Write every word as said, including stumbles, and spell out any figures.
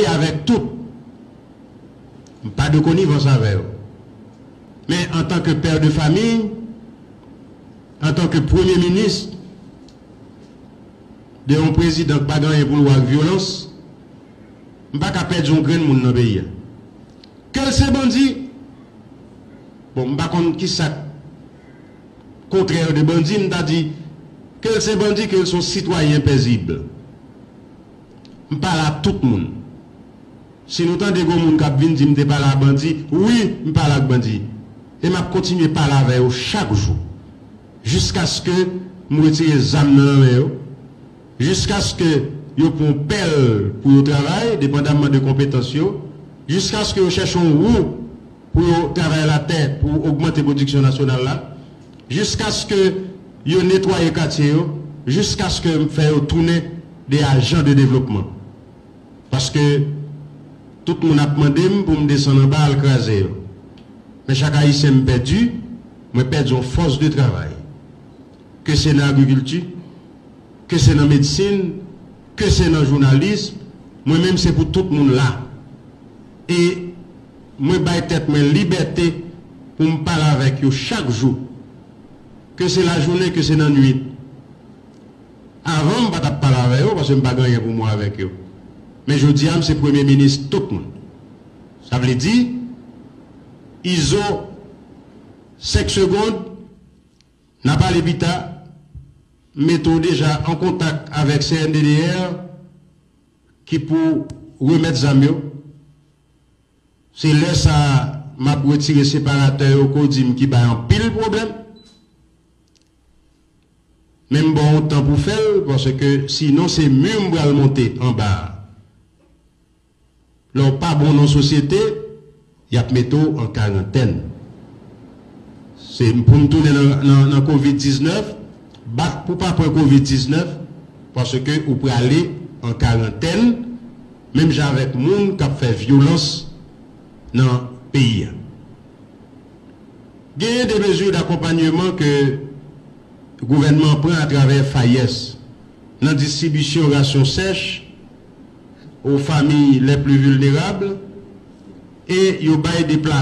avèk tout. M pa de konivans avè yo. Men antanke pè de famiy, antanke premye minis de yon prezidan k pa gen anyen pou l wè ak vyolans, m pa ka pèdi yon grenn moun nan peyi a. Ke l se bandi, bon, m pa konn ki sa k kontrè de bandi, m ta di, ke l se bandi, ke l se yon sitwayen pezib. M pale a tout moun. Si nou tande gon moun k ap vin di m te pale a bandi, wi, m pale ak bandi. E m ap kontinye pale avè yo chak jou. Jiskaske m retire zam nan nan men yo. Jiskaske yo pran pèl pou yo travay, depandamman de konpetans yo. Jiskaske yo chèche yon wou pou yo travay latè pou ogmante pwodiksyon nasyonal la. Jiskaske yo netwaye katye yo. Jiskaske m fè yo tounen de ajan de devlopman. Paske tout moun ap mande m pou m desann anba al kraze yo. Men chak Ayisyen m pèdi, mwen pèdi yon fòs de travay. Ke se nan agrikilti, ke se nan medsin, ke se nan jounalis, mwen menm se pou tout moun la. E mwen bay tèt mwen libète pou m pale avèk yo chak jou. Ke se lajounen, ke se nan nwit. Avan, m pa t ap pale avè yo, paske m pa gen anyen pou mwen avèk yo. Men jodi a, m se premye minis tout moun. Sa vle di, Izo, senk segonn, n a pale pita, m mete w deja an kontak avèk C N D D R ki pou remèt zam yo. Se lè sa a m ap retire separatè yo ke w di m ki bay anpil pwoblèm. Men m ba w yon tan pou fè l, paske sinon se mi m pral monte anba a. Lè w pa bon nan sosyete, y ap mete w an karantèn. Se pou m tounen nan, nan, nan kovid diznèf, bat pou pa pran kovid diznèf, paske ou prale an karantèn, menm jan avèk moun k ap fè vyolans nan peyi a. Genyen de mezi dakonpanyeman ke gouvènman an pran atravè FAES nan distribisyon rasyon sèch aux familles les plus vulnérables e yo bay de pla